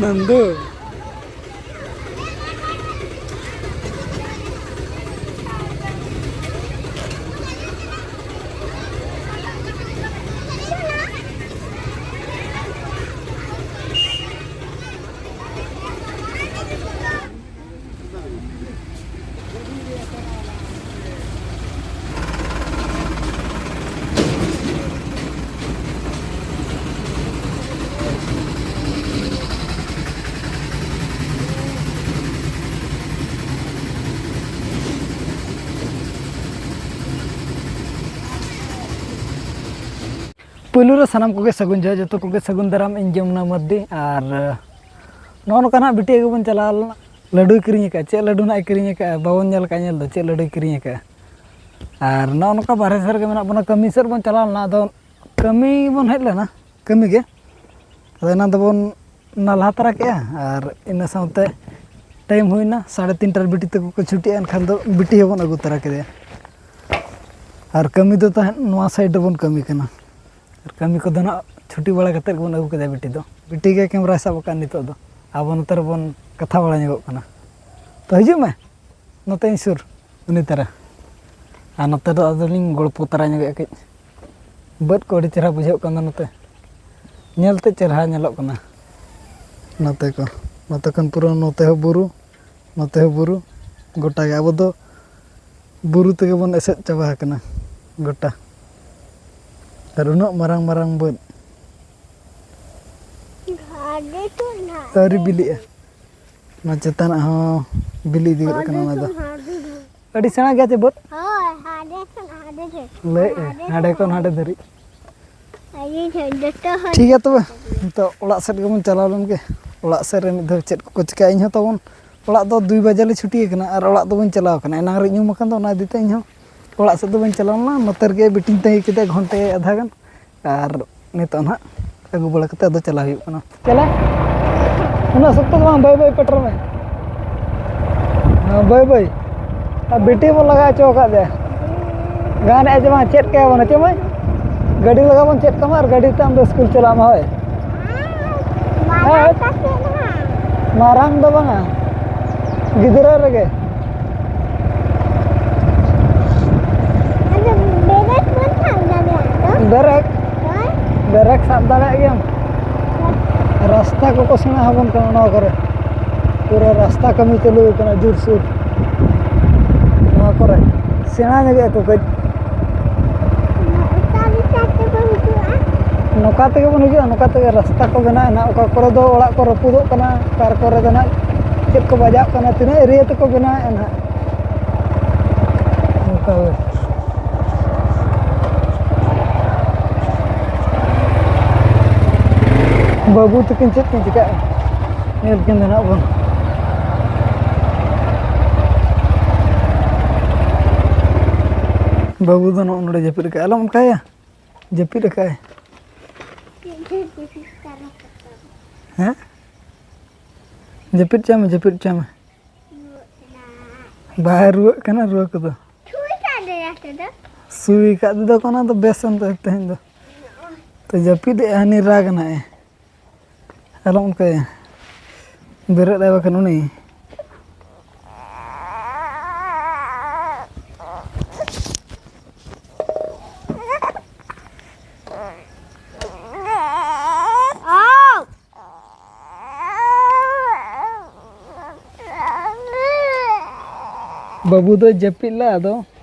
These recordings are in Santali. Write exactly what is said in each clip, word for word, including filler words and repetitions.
ᱱᱟᱱᱫᱩ᱾ ᱯᱩᱭᱞᱩ ᱨᱮ ᱥᱟᱱᱟᱢ ᱠᱚᱜᱮ ᱥᱟᱹᱜᱩᱱ ᱡᱚᱦᱟᱨ, ᱡᱚᱛᱚ ᱠᱚᱜᱮ ᱥᱟᱹᱜᱩᱱ ᱫᱟᱨᱟᱢ᱾ ᱤᱧ ᱡᱚᱢᱩᱱᱟ ᱢᱟᱨᱰᱤ᱾ ᱟᱨ ᱱᱚᱜᱼᱚ ᱱᱚᱝᱠᱟ ᱱᱟᱜ ᱵᱤᱴᱤ ᱟᱹᱜᱩ ᱵᱚᱱ ᱪᱟᱞᱟᱣ ᱞᱮᱱᱟ᱾ ᱞᱟᱹᱰᱩᱭ ᱠᱤᱨᱤᱧ ᱟᱠᱟᱫᱼᱟ᱾ ᱪᱮᱫ ᱞᱟᱹᱰᱩ ᱱᱟᱜ ᱮ ᱠᱤᱨᱤᱧ ᱟᱠᱟᱫᱼᱟ, ᱵᱟᱵᱚᱱ ᱧᱮᱞ ᱟᱠᱟᱫᱼᱟ ᱧᱮᱞ ᱫᱚ, ᱪᱮᱫ ᱞᱟᱹᱰᱩᱭ ᱠᱤᱨᱤᱧ ᱟᱠᱟᱫᱼᱟ᱾ ᱟᱨ ᱱᱚᱜᱼᱚ ᱱᱚᱝᱠᱟ ᱵᱟᱨᱦᱮ ᱥᱮᱫ ᱨᱮᱜᱮ ᱢᱮᱱᱟᱜ ᱵᱚᱱᱟ, ᱠᱟᱹᱢᱤ ᱥᱮᱫ ᱵᱚᱱ ᱪᱟᱞᱟᱣ ᱞᱮᱱᱟ᱾ ᱟᱫᱚ ᱠᱟᱹᱢᱤ ᱵᱚᱱ ᱦᱮᱡ ᱞᱮᱱᱟ, ᱠᱟᱹᱢᱤ ᱜᱮ᱾ ᱟᱫᱚ ᱮᱱᱟᱱ ᱫᱚᱵᱚᱱ ᱱᱟᱞᱦᱟ ᱛᱟᱨᱟ ᱠᱮᱜᱼᱟ, ᱟᱨ ᱤᱱᱟᱹ ᱥᱟᱶᱛᱮ ᱴᱟᱭᱤᱢ ᱦᱩᱭᱱᱟ ᱥᱟᱲᱮ ᱛᱤᱱᱴᱟ ᱨᱮ, ᱵᱤᱴᱤ ᱛᱟᱠᱚ ᱠᱚ ᱪᱷᱩᱴᱤᱜᱼᱟ, ᱮᱱᱠᱷᱟᱱ ᱫᱚ ᱵᱤᱴᱤ ᱦᱚᱸᱵᱚᱱ ᱟᱹᱜᱩ ᱛᱟᱨᱟ ᱠᱮᱫᱮᱭᱟ᱾ ᱟᱨ ᱠᱟᱹᱢᱤ ᱫᱚ ᱛᱟᱦᱮᱸᱫ ᱱᱚᱣᱟ ᱥᱟᱭᱤᱰ ᱨᱮᱵᱚᱱ ᱠᱟᱹᱢᱤ ᱠᱟᱱᱟ᱾ ᱟᱨ ᱠᱟᱹᱢᱤ ᱠᱚᱫᱚ ᱱᱟᱜ ᱪᱷᱩᱴᱤ ᱵᱟᱲᱟ ᱠᱟᱛᱮᱫ ᱜᱮᱵᱚᱱ ᱟᱹᱜᱩ ᱠᱮᱫᱟ ᱵᱤᱴᱤ ᱫᱚ᱾ ᱵᱤᱴᱤ ᱜᱮ ᱠᱮᱢᱨᱟᱭ ᱥᱟᱵ ᱟᱠᱟᱫ ᱱᱤᱛᱚᱜ ᱫᱚ᱾ ᱟᱵᱚ ᱱᱚᱛᱮ ᱨᱮᱵᱚᱱ ᱠᱟᱛᱷᱟ ᱵᱟᱲᱟ ᱧᱚᱜᱚᱜ ᱠᱟᱱᱟ᱾ ᱛᱚ ᱦᱤᱡᱩᱜ ᱢᱮ ᱱᱚᱛᱮ ᱤᱧ ᱥᱩᱨ, ᱩᱱᱤ ᱛᱟᱨᱟ᱾ ᱟᱨ ᱱᱚᱛᱮ ᱫᱚ ᱟᱫᱚᱞᱤᱧ ᱜᱚᱲᱯᱚ ᱛᱟᱨᱟ ᱧᱚᱜᱚᱜᱼᱟ ᱠᱟᱹᱡ᱾ ᱵᱟᱹᱫᱽ ᱠᱚ ᱟᱹᱰᱤ ᱪᱮᱦᱨᱟ ᱵᱩᱡᱷᱟᱹᱜ ᱠᱟᱱᱟ ᱱᱚᱛᱮ᱾ ᱧᱮᱞ ᱛᱮ ᱪᱮᱦᱨᱟ ᱧᱮᱞᱚᱜ ᱠᱟᱱᱟ ᱱᱚᱛᱮ ᱠᱚ᱾ ᱱᱚᱛᱮ ᱠᱷᱚᱱ ᱯᱩᱨᱟᱹ ᱱᱚᱛᱮ ᱦᱚᱸ ᱵᱩᱨᱩ, ᱱᱚᱛᱮ ᱦᱚᱸ ᱵᱩᱨᱩ, ᱜᱚᱴᱟ ᱜᱮ᱾ ᱟᱵᱚ ᱫᱚ ᱵᱩᱨᱩ ᱛᱮᱜᱮ ᱵᱚᱱ ᱮᱥᱮᱫ ᱪᱟᱵᱟ ᱟᱠᱟᱱᱟ ᱜᱚᱴᱟ᱾ ᱟᱨ ᱩᱱᱟᱹᱜ ᱢᱟᱨᱟᱝ ᱢᱟᱨᱟᱝ ᱵᱟᱹᱫᱽ᱾ ᱦᱟᱸᱰᱮ ᱛᱚ ᱱᱟᱦᱟᱜ ᱟᱹᱣᱨᱤ ᱵᱤᱞᱤᱜᱼᱟ᱾ ᱚᱱᱟ ᱪᱮᱛᱟᱱᱟᱜ ᱦᱚᱸ ᱵᱤᱞᱤ ᱤᱫᱤ ᱜᱚᱫ ᱟᱠᱟᱱᱟ ᱚᱱᱟ ᱫᱚ᱾ ᱟᱹᱰᱤ ᱥᱮᱬᱟ ᱜᱮᱭᱟ ᱪᱮ ᱵᱟᱹᱫᱽ? ᱦᱳᱭ, ᱦᱟᱸᱰᱮ ᱠᱷᱚᱱ ᱦᱟᱸᱰᱮ ᱫᱷᱟᱹᱨᱤᱡ᱾ ᱞᱟᱹᱭᱮᱫ ᱟᱹᱧ, ᱦᱟᱸᱰᱮ ᱠᱷᱚᱱ ᱦᱟᱸᱰᱮ ᱫᱷᱟᱹᱨᱤᱡ᱾ ᱟᱹᱰᱤ ᱡᱷᱟᱹᱞ, ᱡᱚᱛᱚ ᱦᱚᱲ᱾ ᱴᱷᱤᱠ ᱜᱮᱭᱟ ᱛᱚᱵᱮ, ᱱᱤᱛᱚᱜ ᱚᱲᱟᱜ ᱥᱮᱫ ᱜᱮᱵᱚᱱ ᱪᱟᱞᱟᱣ ᱞᱮᱱ ᱜᱮ᱾ ᱚᱲᱟᱜ ᱥᱮᱫ ᱨᱮ ᱢᱤᱫ ᱫᱷᱟᱣ ᱪᱮᱫ ᱠᱚᱠᱚ ᱪᱤᱠᱟᱹᱭᱟ᱾ ᱤᱧ ᱦᱚᱸ ᱛᱟᱵᱚᱱ ᱚᱲᱟᱜ ᱫᱚ ᱫᱩᱭ ᱵᱟᱡᱮ ᱞᱮ ᱪᱷᱩᱴᱤ ᱟᱠᱟᱱᱟ ᱟᱨ ᱚᱲᱟᱜ ᱫᱚ ᱵᱟᱹᱧ ᱪᱟᱞᱟᱣ ᱟᱠᱟᱱᱟ᱾ ᱮᱱᱟᱝ ᱨᱤᱧ ᱩᱢ ᱟᱠᱟᱱ ᱫᱚ, ᱚᱱᱟ ᱤᱫᱤ ᱛᱮ ᱤᱧ ᱦᱚᱸ ᱚᱲᱟᱜ ᱥᱮᱫ ᱫᱚ ᱵᱟᱹᱧ ᱪᱟᱞᱟᱣ ᱞᱮᱱᱟ᱾ ᱱᱚᱛᱮ ᱨᱮᱜᱮ ᱵᱤᱴᱤᱧ ᱛᱟᱺᱜᱤ ᱠᱮᱫᱮᱭᱟ ᱜᱷᱚᱱᱴᱮ ᱟᱫᱷᱟ ᱜᱟᱱ᱾ ᱟᱨ ᱱᱤᱛᱚᱜ ᱱᱟᱦᱟᱜ ᱟᱹᱜᱩ ᱵᱟᱲᱟ ᱠᱟᱛᱮ ᱟᱫᱚ ᱪᱟᱞᱟᱜ ᱦᱩᱭᱩᱜ ᱠᱟᱱᱟ᱾ ᱪᱟᱞᱟᱜ ᱩᱱᱟᱹᱜ ᱥᱚᱠᱛᱚ ᱫᱚ ᱵᱟᱝ, ᱵᱟᱹᱭ ᱵᱟᱹᱭ ᱯᱮᱴᱨᱚᱞ ᱢᱮ᱾ ᱦᱮᱸ, ᱵᱟᱹᱭ ᱵᱟᱹᱭ᱾ ᱟᱨ ᱵᱤᱴᱤ ᱵᱚᱱ ᱞᱟᱜᱟ ᱦᱚᱪᱚ ᱟᱠᱟᱫ ᱫᱮᱭᱟ᱾ ᱜᱟᱱᱮᱫᱼᱟ ᱡᱮ ᱵᱟᱝ, ᱪᱮᱫ ᱠᱟᱭᱟ ᱵᱚᱱ, ᱦᱮᱸ ᱪᱮ ᱢᱟᱹᱭ? ᱜᱟᱹᱰᱤ ᱞᱟᱜᱟ ᱵᱚᱱ ᱪᱮᱫ ᱠᱟᱢᱟ ᱟᱨ ᱜᱟᱹᱰᱤ ᱛᱮ ᱟᱢ ᱫᱚ ᱥᱠᱩᱞ ᱪᱟᱞᱟᱜ ᱢᱮ, ᱦᱳᱭ᱾ ᱦᱮᱸ, ᱚᱠᱟ ᱥᱮᱫ ᱦᱟᱸᱜ? ᱢᱟᱨᱟᱝ ᱫᱚ ᱵᱟᱝᱟ, ᱜᱤᱫᱽᱨᱟᱹ ᱨᱮᱜᱮ᱾ ᱟᱫᱚ ᱵᱮᱨᱮᱠ ᱵᱚᱱ ᱥᱟᱵ ᱫᱟᱲᱮᱭᱟᱜ ᱫᱚ᱾ ᱵᱮᱨᱮᱠ? ᱦᱳᱭ᱾ ᱵᱮᱨᱮᱠ ᱥᱟᱵ ᱫᱟᱲᱮᱭᱟᱜ ᱜᱮᱭᱟᱢ? ᱦᱳᱭ᱾ ᱨᱟᱥᱛᱟ ᱠᱚᱠᱚ ᱥᱮᱬᱟ ᱟᱵᱚᱱ ᱠᱟᱱᱟ ᱱᱚᱣᱟ ᱠᱚᱨᱮ᱾ ᱯᱩᱨᱟᱹ ᱨᱟᱥᱛᱟ ᱠᱟᱹᱢᱤ ᱪᱟᱹᱞᱩ ᱟᱠᱟᱱᱟ ᱡᱳᱨᱥᱳᱨ ᱱᱚᱣᱟ ᱠᱚᱨᱮ᱾ ᱥᱮᱬᱟ ᱧᱚᱜᱮᱜᱼᱟ ᱠᱚ ᱠᱟᱹᱡ᱾ ᱚᱠᱟ ᱞᱮᱠᱟ ᱛᱮᱵᱚᱱ ᱦᱤᱡᱩᱜᱼᱟ? ᱱᱚᱝᱠᱟ ᱛᱮᱜᱮ ᱵᱚᱱ ᱦᱤᱡᱩᱜᱼᱟ, ᱱᱚᱝᱠᱟ ᱛᱮᱜᱮ ᱨᱟᱥᱛᱟ ᱠᱚ ᱵᱮᱱᱟᱣ ᱮᱱᱟ᱾ ᱚᱠᱟ ᱠᱚᱨᱮ ᱫᱚ ᱚᱲᱟᱜ ᱠᱚ ᱨᱟᱹᱯᱩᱫᱚᱜ ᱠᱟᱱᱟ, ᱚᱠᱟ ᱠᱚᱨᱮ ᱫᱚ ᱱᱟᱜ ᱪᱮᱫ ᱠᱚ ᱵᱟᱡᱟᱜ ᱠᱟᱱᱟ, ᱛᱤᱱᱟᱹᱜ ᱮᱨᱤᱭᱟ ᱛᱮᱠᱚ ᱵᱮᱱᱟᱣᱮᱫᱼᱟ ᱱᱟᱜ᱾ ᱚᱱᱠᱟ ᱜᱮ᱾ ᱵᱟᱹᱵᱩ ᱛᱟᱹᱠᱤᱱ ᱪᱮᱫ ᱠᱤᱱ ᱪᱤᱠᱟᱹᱜᱼᱟ? ᱧᱮᱞ ᱠᱤᱱ ᱫᱚ ᱱᱟᱜ ᱵᱚᱱ᱾ ᱵᱟᱹᱵᱩ ᱫᱚ ᱱᱚᱜᱼᱚ ᱱᱚᱰᱮ ᱡᱟᱹᱯᱤᱫ ᱟᱠᱟᱫ, ᱟᱞᱚᱢ ᱚᱱᱠᱟᱭᱟ, ᱡᱟᱹᱯᱤᱫ ᱟᱠᱟᱫᱼᱟᱭ᱾ ᱦᱮᱸ? ᱡᱟᱹᱯᱤᱫ ᱪᱟᱭ ᱢᱮ, ᱡᱟᱹᱯᱤᱫ ᱪᱟᱭ ᱢᱮ᱾ ᱵᱟᱭ ᱨᱩᱣᱟᱹᱜ ᱠᱟᱱᱟ ᱨᱩᱣᱟᱹ ᱠᱚᱫᱚ᱾ ᱥᱩᱭ ᱠᱟᱜ ᱛᱮᱫᱚ ᱠᱚ, ᱚᱱᱟ ᱫᱚ ᱵᱮᱥ ᱮᱱ ᱛᱟᱭᱟ ᱛᱮᱦᱮᱧ ᱫᱚ᱾ ᱛᱚ ᱡᱟᱹᱯᱤᱫ ᱮᱫ ᱦᱟᱹᱱᱤ ᱨᱟᱜᱽ ᱮᱱᱟᱭ᱾ ᱟᱞᱚᱢ ᱚᱱᱠᱟᱭᱟ᱾ ᱵᱮᱨᱮᱫ ᱟᱭ ᱵᱟᱠᱷᱟᱱ ᱩᱱᱤ᱾ ᱵᱟᱹᱵᱩ ᱫᱚᱭ ᱡᱟᱹᱯᱤᱫ ᱞᱮᱫ, ᱟᱫᱚ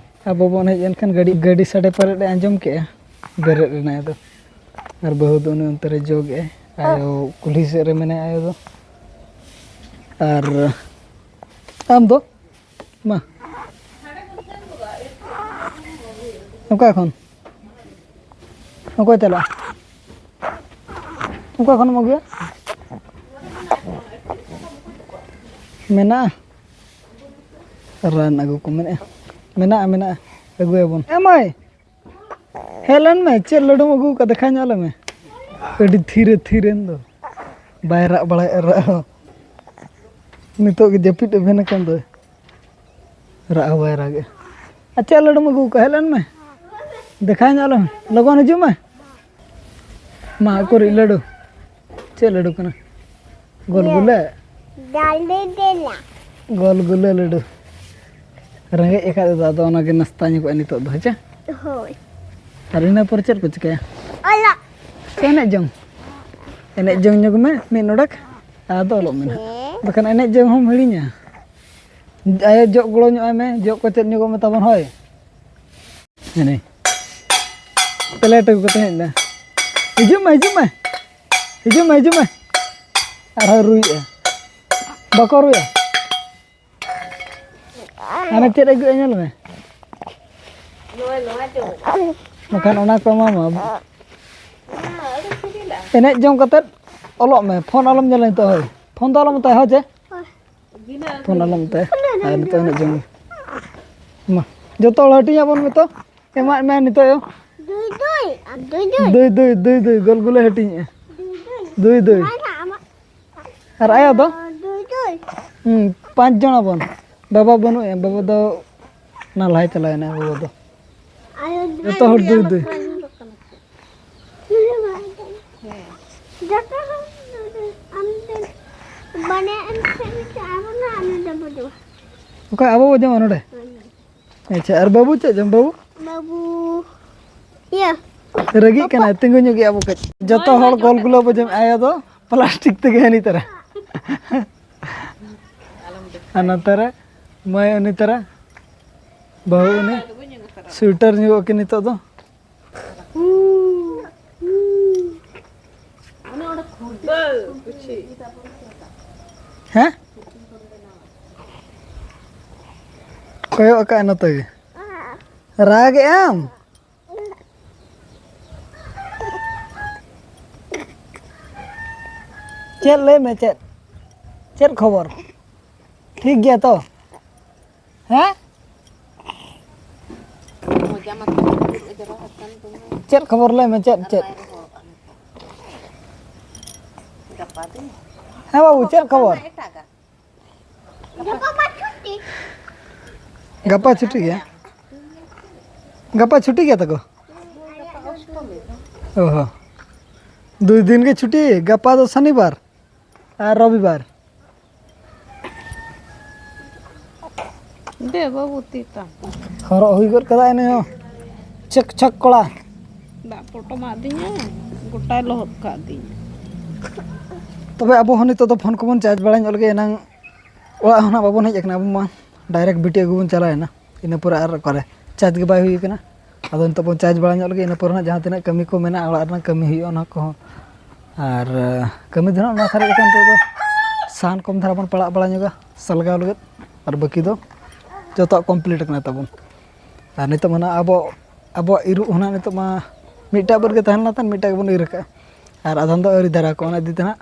ᱟᱵᱚ ᱵᱚᱱ ᱦᱮᱡ ᱮᱱᱠᱷᱟᱱ ᱜᱟᱹᱰᱤ, ᱜᱟᱹᱰᱤ ᱥᱟᱰᱮ ᱯᱟᱨᱮᱫ ᱮ ᱟᱸᱡᱚᱢ ᱠᱮᱜᱼᱟ, ᱵᱮᱨᱮᱫ ᱮᱱᱟᱭ ᱟᱫᱚ᱾ ᱟᱨ ᱵᱟᱹᱦᱩ ᱫᱚ ᱩᱱᱤ ᱚᱱᱛᱮ ᱨᱮ ᱡᱚᱜᱮᱜᱼᱟᱭ, ᱟᱭᱳ ᱠᱩᱞᱦᱤ ᱥᱮᱫ ᱨᱮ ᱢᱮᱱᱟᱭᱟ ᱟᱭᱳ ᱫᱚ᱾ ᱟᱨ ᱟᱢ ᱫᱚ? ᱢᱟ᱾ ᱚᱠᱟ ᱠᱷᱚᱱ? ᱚᱠᱚᱭ ᱪᱟᱞᱟᱜᱼᱟ? ᱚᱠᱟ ᱠᱷᱚᱱᱮᱢ ᱟᱹᱜᱩᱭᱟ? ᱢᱮᱱᱟᱜᱼᱟ᱾ ᱨᱟᱱ ᱟᱹᱜᱩ ᱠᱚ ᱢᱮᱱᱮᱫᱼᱟ᱾ ᱢᱮᱱᱟᱜᱼᱟ, ᱢᱮᱱᱟᱜᱼᱟ᱾ ᱟᱹᱜᱩᱭᱟᱵᱚᱱ᱾ ᱮ ᱢᱟᱹᱭ! ᱦᱮᱡ ᱞᱮᱱ ᱢᱮ, ᱪᱮᱫ ᱞᱟᱹᱰᱩᱢ ᱟᱹᱜᱩ ᱟᱠᱟᱫ? ᱫᱮᱠᱷᱟᱣ ᱧᱚᱜ ᱟᱞᱮ ᱢᱮ᱾ ᱟᱹᱰᱤ ᱛᱷᱤᱨᱮ ᱛᱷᱤᱨᱮᱱ ᱫᱚ᱾ ᱵᱟᱭ ᱨᱟᱜ ᱵᱟᱲᱟᱭᱮᱫ ᱨᱟᱜ ᱦᱚᱸ᱾ ᱱᱤᱛᱚᱜ ᱜᱮ ᱡᱟᱹᱯᱤᱫ ᱮ ᱵᱷᱮᱱ ᱟᱠᱟᱱ ᱫᱚᱭ᱾ ᱨᱟᱜ ᱦᱚᱸ ᱵᱟᱭ ᱨᱟᱜᱮᱫᱼᱟ᱾ ᱟᱨ ᱪᱮᱫ ᱞᱟᱹᱰᱩᱢ ᱟᱹᱜᱩ ᱟᱠᱟᱫ? ᱦᱮᱡ ᱞᱮᱱ ᱢᱮ᱾ ᱫᱮᱠᱷᱟᱣ ᱧᱚᱜ ᱟᱞᱮ ᱢᱮ᱾ ᱞᱚᱜᱚᱱ ᱦᱤᱡᱩᱜ ᱢᱮ᱾ ᱢᱟ, ᱩᱠᱩᱨᱤᱡ ᱞᱟᱹᱰᱩ? ᱪᱮᱫ ᱞᱟᱹᱰᱩ ᱠᱟᱱᱟ? ᱜᱳᱞ ᱜᱩᱞᱟᱹ? ᱰᱟᱞᱰᱤ ᱰᱮᱞᱟ᱾ ᱜᱳᱞ ᱜᱩᱞᱟᱹ ᱞᱟᱹᱰᱩ᱾ ᱨᱮᱸᱜᱮᱡ ᱟᱠᱟᱫ ᱫᱚ, ᱟᱫᱚ ᱚᱱᱟᱜᱮ ᱱᱟᱥᱛᱟ ᱧᱚᱜᱚᱜᱼᱟ ᱱᱤᱛᱚᱜ ᱫᱚ, ᱦᱮᱸ ᱪᱮ? ᱦᱳᱭ᱾ ᱟᱨ ᱤᱱᱟᱹ ᱯᱚᱨᱮ ᱪᱮᱫ ᱠᱚ ᱪᱤᱠᱟᱹᱭᱟ? ᱚᱞᱚᱜ᱾ ᱥᱮ ᱮᱱᱮᱡ ᱡᱚᱝ? ᱮᱱᱮᱡ ᱡᱚᱝ ᱧᱚᱜᱽ ᱢᱮ ᱢᱤᱫ ᱱᱚᱰᱮᱠ, ᱟᱫᱚ ᱚᱞᱚᱜ ᱢᱮ ᱱᱟᱦᱟᱜ᱾ ᱦᱮᱸ᱾ ᱵᱟᱠᱷᱟᱱ ᱮᱱᱮᱡ ᱡᱚᱝ ᱦᱚᱸᱢ ᱦᱤᱲᱤᱧᱟ᱾ ᱟᱭᱳ, ᱡᱚᱜ ᱜᱚᱲᱚ ᱧᱚᱜ ᱟᱭ ᱢᱮ, ᱡᱚᱜ ᱠᱚ ᱪᱮᱫ ᱧᱚᱜᱚᱜ ᱢᱮ ᱛᱟᱵᱚᱱ, ᱦᱳᱭ᱾ ᱦᱮᱸ᱾ ᱯᱞᱮᱴ ᱟᱹᱜᱩ ᱠᱟᱛᱮ ᱦᱮᱡ ᱮᱱᱟ᱾ ᱦᱤᱡᱩᱜ ᱢᱮ, ᱦᱤᱡᱩᱜ ᱢᱮ᱾ ᱦᱤᱡᱩᱜ ᱢᱮ, ᱦᱤᱡᱩᱜ ᱢᱮ᱾ ᱟᱨᱦᱚᱸ ᱨᱩᱭᱮᱜᱼᱟ᱾ ᱵᱟᱠᱚ ᱨᱩᱭᱟ᱾ ᱦᱟᱱᱮ ᱪᱮᱫ ᱟᱹᱜᱩᱭᱟ ᱧᱮᱞ ᱢᱮ᱾ ᱵᱟᱠᱷᱟᱱ ᱚᱱᱟ ᱠᱚ ᱮᱢᱟᱢᱟ᱾ ᱮᱱᱮᱡ ᱡᱚᱝ ᱠᱟᱛᱮᱫ ᱚᱞᱚᱜ ᱢᱮ, ᱯᱷᱳᱱ ᱟᱞᱚᱢ ᱧᱮᱞᱟ ᱱᱤᱛᱚᱜ, ᱦᱳᱭ᱾ ᱯᱷᱳᱱ ᱫᱚ ᱟᱞᱚᱢ ᱦᱟᱛᱟᱣᱟ, ᱦᱳᱭ ᱪᱮ? ᱯᱷᱳᱱ ᱟᱞᱚᱢ ᱦᱟᱛᱟᱣᱟ᱾ ᱟᱨ ᱱᱤᱛᱚᱜ ᱮᱱᱮᱡ ᱡᱚᱝ ᱢᱮ᱾ ᱢᱟ, ᱡᱚᱛᱚ ᱦᱚᱲ ᱦᱟᱹᱴᱤᱧ ᱟᱵᱚᱱ ᱢᱮ ᱛᱚ᱾ ᱮᱢᱟᱜ ᱢᱮ ᱱᱤᱛᱚᱜ ᱭᱚ᱾ ᱫᱩᱭ ᱫᱩᱭ, ᱟᱨ ᱫᱩᱭ ᱫᱩᱭ᱾ ᱫᱩᱭ ᱫᱩᱭ, ᱫᱩᱭ ᱫᱩᱭ, ᱜᱳᱞ ᱜᱩᱞᱟᱹ ᱦᱟᱹᱴᱤᱧᱮᱜᱼᱟ᱾ ᱫᱩᱭ ᱫᱩᱭ᱾ ᱫᱩᱭ ᱫᱩᱭ᱾ ᱱᱚᱣᱟ ᱫᱚ ᱟᱢᱟᱜ᱾ ᱟᱨ ᱟᱭᱳ ᱫᱚ? ᱫᱩᱭ ᱫᱩᱭ᱾ ᱦᱩᱸ, ᱯᱟᱸᱪ ᱡᱚᱱ ᱟᱵᱚᱱ᱾ ᱵᱟᱵᱟ ᱵᱟᱹᱱᱩᱜ ᱮᱭᱟ, ᱵᱟᱵᱟ ᱫᱚ ᱱᱟᱞᱦᱟᱭ ᱪᱟᱞᱟᱣ ᱮᱱᱟ, ᱵᱟᱵᱟ ᱫᱚ᱾ ᱟᱭᱳ ᱫᱩᱭ ᱡᱚᱛᱚ ᱦᱚᱲ ᱫᱩᱭ ᱫᱩᱭ᱾ ᱡᱚᱛᱚ ᱦᱚᱲ ᱫᱩᱭ ᱫᱩᱭ᱾ ᱟᱢ ᱫᱚ ᱵᱟᱱᱮ ᱮᱢ ᱥᱮ ᱢᱤᱫᱴᱮᱱ ᱟᱵᱚ ᱱᱟ, ᱟᱢ ᱫᱚ ᱵᱩᱡᱩᱜᱼᱟ᱾ ᱚᱠᱟ ᱟᱵᱚ ᱵᱚ ᱡᱚᱢᱟ ᱱᱚᱰᱮ? ᱦᱳᱭ᱾ ᱟᱪᱪᱷᱟ, ᱟᱨ ᱵᱟᱹᱵᱩ ᱪᱮᱫ ᱡᱚᱢ ᱵᱟᱹᱵᱩ? ᱵᱟᱹᱵᱩ, ᱤᱭᱟᱹ᱾ ᱨᱟᱹᱜᱤᱜ ᱠᱟᱱᱟᱭ, ᱛᱤᱸᱜᱩ ᱧᱚᱜ ᱜᱮᱭᱟ ᱟᱵᱚ ᱠᱟᱹᱡ᱾ ᱡᱚᱛᱚ ᱦᱚᱲ ᱜᱳᱞ ᱜᱩᱞᱟᱹ ᱵᱚ ᱡᱚᱢ, ᱟᱭᱳ ᱫᱚ ᱯᱞᱟᱥᱴᱤᱠ ᱛᱮᱜᱮ ᱦᱟᱹᱱᱤ ᱛᱟᱨᱟ᱾ ᱟᱨ ᱱᱚᱛᱮ ᱨᱮ ᱢᱟᱹᱭ ᱩᱱᱤ ᱛᱟᱨᱟ, ᱵᱟᱹᱦᱩ ᱩᱱᱤ᱾ ᱥᱩᱭᱴᱟᱨ ᱧᱚᱜᱚᱜ ᱠᱤᱱ ᱱᱤᱛᱚᱜ ᱫᱚ᱾ ᱦᱮᱸ? ᱠᱚᱭᱚᱜ ᱟᱠᱟᱫ ᱱᱚᱛᱮ ᱜᱮ᱾ ᱨᱟᱜᱮᱜ ᱟᱢ? ᱪᱮᱫ ᱞᱟᱹᱭ ᱢᱮ, ᱪᱮᱫ? ᱪᱮᱫ ᱠᱷᱚᱵᱚᱨ? ᱴᱷᱤᱠ ᱜᱮᱭᱟ ᱛᱚ? ᱦᱮᱸ? ᱪᱮᱫ ᱠᱷᱚᱵᱚᱨ ᱞᱟᱹᱭ ᱢᱮ, ᱪᱮᱫ, ᱪᱮᱫ? ᱦᱮᱸ ᱵᱟᱹᱵᱩ, ᱪᱮᱫ ᱠᱷᱚᱵᱚᱨ? ᱜᱟᱯᱟ ᱢᱟ ᱪᱷᱩᱴᱤ᱾ ᱜᱟᱯᱟ ᱪᱷᱩᱴᱤ ᱜᱮᱭᱟ? ᱜᱟᱯᱟ ᱪᱷᱩᱴᱤ ᱜᱮᱭᱟ ᱛᱟᱠᱚ? ᱚ ᱦᱚᱸ᱾ ᱫᱩᱭ ᱫᱤᱱ ᱜᱮ ᱪᱷᱩᱴᱤ, ᱜᱟᱯᱟ ᱫᱚ ᱥᱚᱱᱤᱵᱟᱨ᱾ ᱟᱨ ᱨᱚᱵᱤᱵᱟᱨ᱾ ᱫᱮ ᱵᱟᱹᱵᱩ ᱛᱤ ᱛᱟᱢ᱾ ᱦᱚᱨᱚᱜ ᱦᱩᱭ ᱜᱚᱫ ᱠᱟᱫᱟ ᱮᱱᱮ ᱦᱚᱸ᱾ ᱪᱷᱟᱠ ᱪᱷᱟᱠ ᱠᱚᱲᱟ᱾ ᱫᱟᱜ ᱯᱚᱴᱚᱢᱟᱫᱤᱧᱟ, ᱜᱚᱴᱟᱭ ᱞᱚᱦᱚᱫ ᱠᱟᱫᱤᱧᱟ᱾ ᱛᱚᱵᱮ ᱟᱵᱚ ᱦᱚᱸ ᱱᱤᱛᱚᱜ ᱫᱚ ᱯᱷᱳᱱ ᱠᱚᱵᱚᱱ ᱪᱟᱨᱡᱽ ᱵᱟᱲᱟ ᱧᱚᱜ ᱞᱮᱜᱮ, ᱮᱱᱟᱝ ᱚᱲᱟᱜ ᱦᱚᱸ ᱱᱟᱜ ᱵᱟᱵᱚᱱ ᱦᱮᱡ ᱟᱠᱟᱱᱟ, ᱟᱵᱚ ᱢᱟ ᱰᱟᱭᱨᱮᱠᱴ ᱵᱤᱴᱤ ᱟᱹᱜᱩ ᱵᱚᱱ ᱪᱟᱞᱟᱣᱮᱱᱟ᱾ ᱤᱱᱟᱹ ᱯᱚᱨᱮ ᱟᱨ ᱚᱠᱟᱨᱮ ᱪᱟᱨᱡᱽ ᱜᱮ ᱵᱟᱭ ᱦᱩᱭ ᱟᱠᱟᱱᱟ᱾ ᱟᱫᱚ ᱱᱤᱛᱚᱜ ᱵᱚᱱ ᱪᱟᱨᱡᱽ ᱵᱟᱲᱟ ᱧᱚᱜ ᱞᱮᱜᱮ, ᱤᱱᱟᱹ ᱯᱚᱨᱮ ᱱᱟᱜ ᱡᱟᱦᱟᱸ ᱛᱤᱱᱟᱹᱜ ᱠᱟᱹᱢᱤ ᱠᱚ ᱢᱮᱱᱟᱜᱼᱟ ᱚᱲᱟᱜ ᱨᱮᱱᱟᱜ ᱠᱟᱹᱢᱤ ᱦᱩᱭᱩᱜᱼᱟ ᱚᱱᱟ ᱠᱚᱦᱚᱸ᱾ ᱟᱨ ᱠᱟᱹᱢᱤ ᱫᱚ ᱱᱟᱜ ᱚᱱᱟ ᱥᱟᱨᱮᱡ ᱟᱠᱟᱱ, ᱱᱤᱛᱚᱜ ᱫᱚ ᱥᱟᱦᱟᱱ ᱠᱚᱢ ᱫᱷᱟᱨᱟ ᱵᱚᱱ ᱯᱟᱲᱟᱜ ᱵᱟᱲᱟ ᱧᱚᱜᱟ ᱥᱟᱞᱜᱟᱣ ᱞᱟᱹᱜᱤᱫ, ᱟᱨ ᱵᱟᱹᱠᱤ ᱫᱚ ᱡᱚᱛᱚᱣᱟᱜ ᱠᱚᱢᱯᱞᱤᱴ ᱟᱠᱟᱱᱟ ᱛᱟᱵᱚᱱ᱾ ᱟᱨ ᱱᱤᱛᱚᱜ ᱢᱟ ᱱᱟᱜ ᱟᱵᱚ, ᱟᱵᱚᱣᱟᱜ ᱤᱨᱚᱜ ᱦᱚᱸ ᱱᱟᱜ ᱱᱤᱛᱚᱜ ᱢᱟ ᱢᱤᱫᱴᱟᱜ ᱵᱟᱹᱫᱽ ᱜᱮ ᱛᱟᱦᱮᱸ ᱞᱮᱱᱟ, ᱛᱟᱦᱮᱸ ᱢᱤᱫᱴᱟᱜ ᱜᱮᱵᱚᱱ ᱤᱨ ᱟᱠᱟᱜᱼᱟ᱾ ᱟᱨ ᱟᱫᱷᱟᱱ ᱫᱚ ᱟᱹᱣᱨᱤ ᱫᱟᱨᱟ ᱠᱚᱜᱼᱟ, ᱚᱱᱟ ᱤᱫᱤ ᱛᱮ ᱱᱟᱜ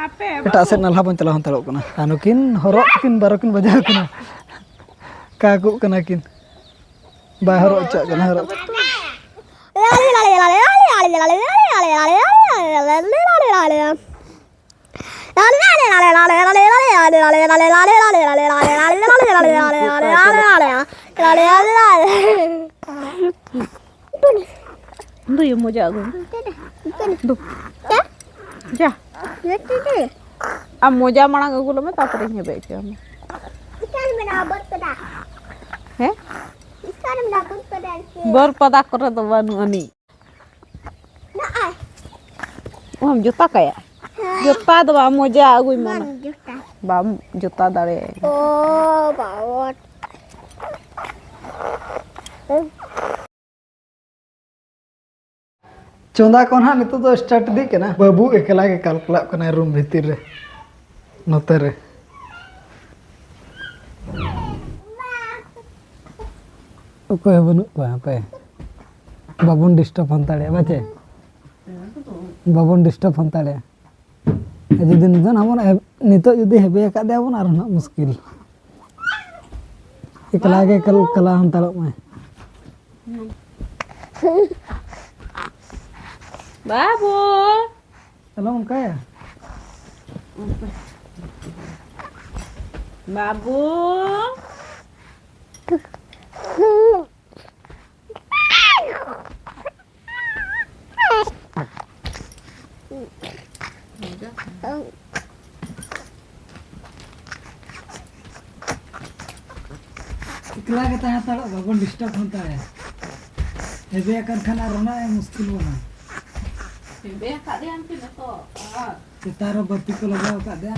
ᱟᱯᱮ ᱮᱴᱟᱜ ᱥᱮᱫ ᱱᱟᱞᱦᱟ ᱵᱚᱱ ᱪᱟᱞᱟᱣ ᱦᱟᱛᱟᱲᱚᱜ ᱠᱟᱱᱟ᱾ ᱟᱨ ᱱᱩᱠᱤᱱ ᱦᱚᱨᱚᱜ ᱛᱟᱹᱠᱤᱱ ᱵᱟᱨᱚ ᱠᱤᱱ ᱵᱟᱡᱟᱣ ᱠᱟᱱᱟ, ᱠᱟᱠᱚᱜ ᱠᱟᱱᱟ ᱠᱤᱱ, ᱵᱟᱭ ᱦᱚᱨᱚᱜ ᱦᱚᱪᱚᱣᱟᱜ ᱠᱟᱱᱟ ᱦᱚᱨᱚᱜ᱾ ᱫᱩᱭᱩ ᱢᱚᱡᱟ ᱟᱹᱜᱩᱭ ᱢᱮ᱾ ᱫᱩ᱾ ᱡᱟ᱾ ᱟᱢ ᱢᱚᱡᱟ ᱢᱟᱲᱟᱝ ᱟᱹᱜᱩ ᱞᱮᱢᱮ, ᱛᱟᱨᱯᱚᱨᱮᱧ ᱦᱮᱵᱮ ᱦᱚᱪᱚ ᱟᱢᱟ᱾ ᱦᱮᱸ? ᱵᱟᱹᱨᱯᱟᱫᱟ ᱠᱚᱨᱮ ᱫᱚ ᱵᱟᱹᱱᱩᱜ ᱟᱹᱱᱤᱡ᱾ ᱚᱦᱚᱢ ᱡᱚᱛᱟ ᱠᱟᱭᱟ? ᱡᱚᱛᱟ ᱫᱚ ᱵᱟᱝ, ᱢᱚᱡᱟ ᱟᱹᱜᱩᱭ ᱢᱮ ᱚᱱᱟ᱾ ᱵᱟᱢ ᱡᱚᱛᱟ ᱫᱟᱲᱮᱭᱟᱜᱼᱟ᱾ ᱚ, ᱵᱟᱵᱟ᱾ ᱪᱚᱸᱫᱟ ᱠᱚ ᱱᱟᱦᱟᱜ ᱱᱤᱛᱚᱜ ᱫᱚ ᱥᱴᱟᱨᱴ ᱤᱫᱤᱜ ᱠᱟᱱᱟ᱾ ᱵᱟᱹᱵᱩ ᱮᱠᱞᱟ ᱜᱮ ᱠᱟᱞᱯᱟᱞᱟᱜ ᱠᱟᱱᱟᱭ ᱨᱩᱢ ᱵᱷᱤᱛᱤᱨ ᱨᱮ, ᱱᱚᱛᱮ ᱨᱮ᱾ ᱚᱠᱚᱭ ᱦᱚᱸ ᱵᱟᱹᱱᱩᱜ ᱠᱚᱣᱟ ᱦᱟᱯᱮ᱾ ᱵᱟᱵᱚᱱ ᱰᱤᱥᱴᱟᱵ ᱦᱟᱛᱟᱲᱮᱭᱟ, ᱵᱟᱪᱮ? ᱵᱟᱵᱚᱱ ᱰᱤᱥᱴᱟᱵ ᱦᱟᱛᱟᱲᱮᱭᱟ᱾ ᱟᱨ ᱡᱩᱫᱤ ᱱᱤᱛᱚᱜ ᱱᱟᱦᱟᱜ ᱵᱚᱱ ᱮᱵ-, ᱱᱤᱛᱚᱜ ᱡᱩᱫᱤ ᱦᱮᱵᱮ ᱟᱠᱟᱫᱮᱭᱟ ᱵᱚᱱ, ᱟᱨᱦᱚᱸ ᱱᱟᱦᱟᱜ ᱢᱩᱥᱠᱤᱞ᱾ ᱮᱠᱞᱟ ᱜᱮ ᱠᱟᱞ-, ᱠᱟᱞᱟ ᱦᱟᱛᱟᱲᱚᱜ ᱢᱟᱭ᱾ ᱵᱟᱹᱵᱩ᱾ ᱟᱞᱚᱢ ᱚᱱᱠᱟᱭᱟ᱾ ᱵᱟᱹᱵᱩ᱾ ᱮᱠᱞᱟ ᱜᱮ ᱛᱟᱦᱮᱸ ᱦᱟᱛᱟᱲᱚᱜ, ᱵᱟᱵᱚᱱ ᱰᱤᱥᱴᱟᱨᱵ ᱦᱟᱛᱟᱲᱟᱭᱟ᱾ ᱦᱮᱸᱫᱮ ᱟᱠᱟᱱ ᱠᱷᱟᱱ ᱟᱨ ᱨᱚᱱᱟᱜ ᱮ ᱢᱩᱥᱠᱤᱞ ᱵᱚᱱᱟ᱾ ᱦᱮᱸᱫᱮ ᱟᱠᱟᱫᱮᱭᱟ ᱮᱱᱛᱮ ᱱᱤᱛᱚᱜ᱾ ᱟᱨ ᱪᱮᱛᱟᱱ ᱨᱮ ᱵᱟᱹᱛᱤ ᱠᱚ ᱞᱟᱜᱟᱣ ᱟᱠᱟᱫ ᱫᱮᱭᱟ᱾